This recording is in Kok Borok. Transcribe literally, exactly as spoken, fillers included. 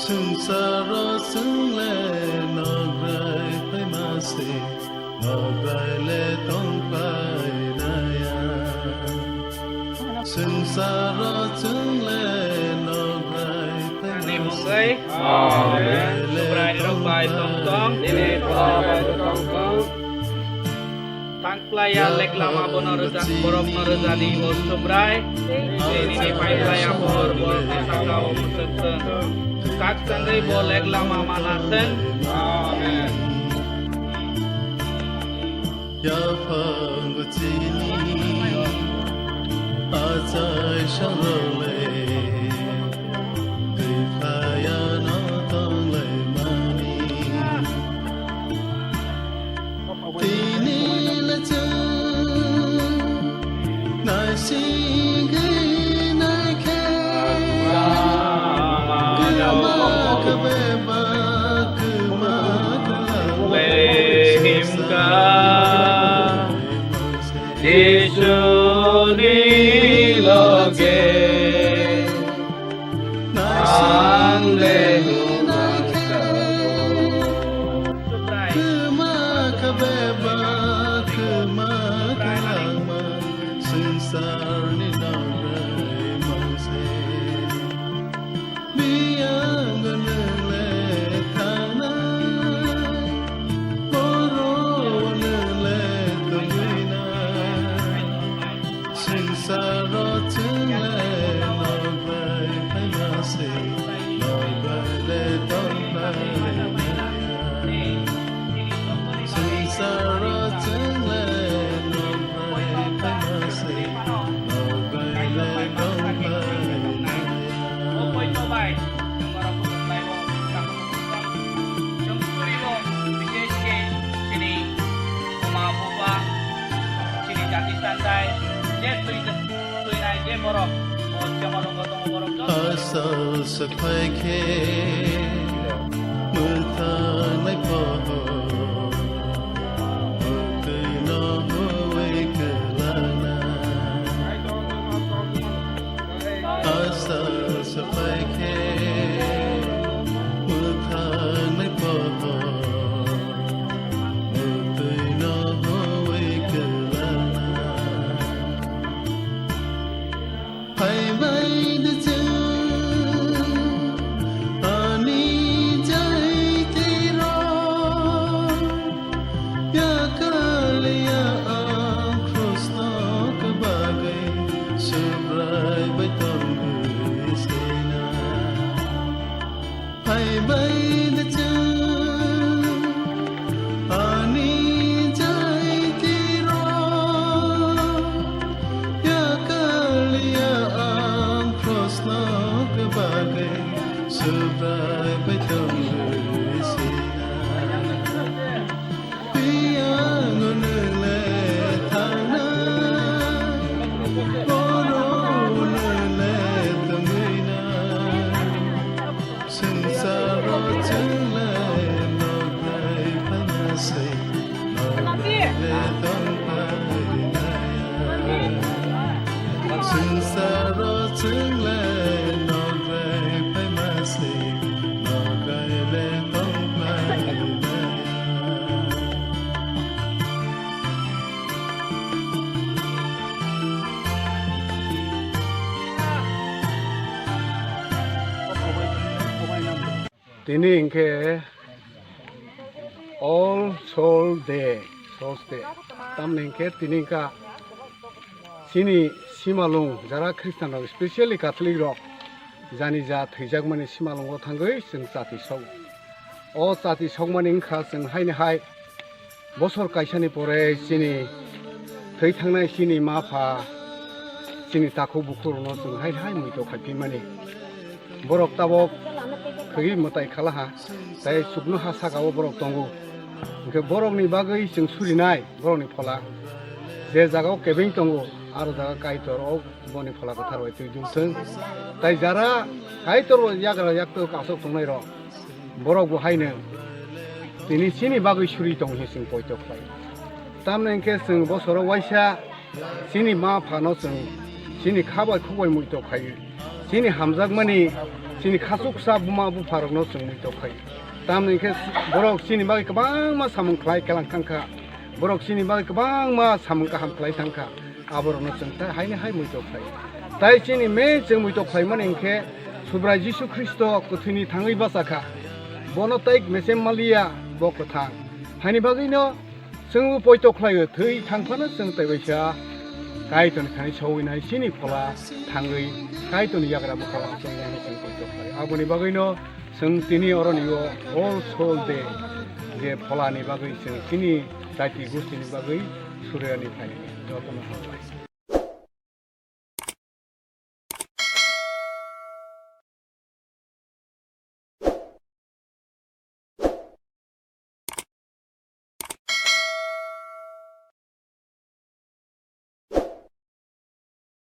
Swngcharo chwngle nokrai phaima se, nokrai le tongpai naya. Swngcharo chwngle nokrai phaima se, nokrai le tongpai naya. Amen. Subrai rok bai tong tong. Nini pha bai tong tong. Thangplaya leglama bono rwja, borokno rwjadi o Subrai. Nini paiplaya bor, borokni sakao mwswk thwng. Kak changwi bo leglama mana thwng. Amen. Yaphang chini achai sangrole, twi phaya no tonglai mani. Tini le chwng naisingwi naikhe, kwma khe bebak, kwma khe le himka. Jisuni loge ang le nungkha. Kwma khe bebak, kwma khe langma, swngcharni nokrai mangse. Biyang nwngle thangnai, borok nwngle tongwinai. Swngcharo chwngle nokbai phaima se, nokbai le tongbai maya. Swngcharo chwngle nokbai phaima se, nokbai le tongbai maya. Chwng twibo, bises khe chini buma buba, chini jati tandai, je twi, twinai je borok, o jemon rogo tongo borok joto. Asal swphai khe mwthangnai pohor, mwtwi no huwi kwlangna. Asal swphai khe mwthangnai pohor, mwtwi no huwi kwlangna. Phaibai de chwng ani jaitirok. Yakaliya ang krusno kwbagwi Subrai bai tongwi sina. Phaibai de chwng ani jaitirok. Yakaliya ang krusno kwbagwi Subrai bai tongwi sina. Biyang nwngle thangnai, borok nwngle tongwinai. Swngcharo chwngle nokbai phaima se, nokbai le tongpai naya. Swngcharo chwngle nokbai phaima se, nokbai le tongpai naya. Tini hinkhe All Soul Day, Souls Day. Tamni hinkhe tini hinkha chini simalung jara Christian rok, specially Catholic rok, jani ja thwijakmani simalungo thangwi chwng chati sok. O chati sokmani wngkha chwng haini hai bosor kaisani pore chini thwi thangnai chini ma pha, chini takhuk bukhuk rokno chwng hai hai muito khaiphi mani. Borok tabok khwgwi mwtai khalaha, tei chuknoha saka o borok tongo. Hwnkhe borokni bagwi chwng surinai borokni phola. Je jaga o kebeng tongo, aro jaga Kaitor o boni phola kwthar bai twi dulthwng. Tai jara Kaitor o yagra yaktwk aswk tongnai rok, borok bo haino tini chini bagwi suri tong hinwi chwng poito khlai. Tamni hwnkhe chwng bosoro waisa chini ma phano chwng chini kha bai khuk bai muito khlai. Chini hamjakmani chini khachuksa buma bupharokno chwng muito khlai. Tamni hwnkhe borok chini bagwi kwbangma samung khlai kelang thangkha. Borok chini bagwi kwbangma samung kaham khlai thangkha. Aborokno chwng tei haini hai muito khlai. Tai chini main chwng muito khlaimani hwnkhe Subrai Jisu Khristo kwthwini thangwi bachakha. Bono tei mesem maliya, bo kwthang. Haini bagwino chwngbo poito khlaio, thwi thangphano chwng tei waisa Kaitorni thani sowinai chini phola thangwi Kaitorni yagra bwkhao chwng poito khlaio. Aboni bagwino chwng tini oroni o All Soul Day je pholani bagwi chwng chini jati gustini bagwi surani phai jotono hambai.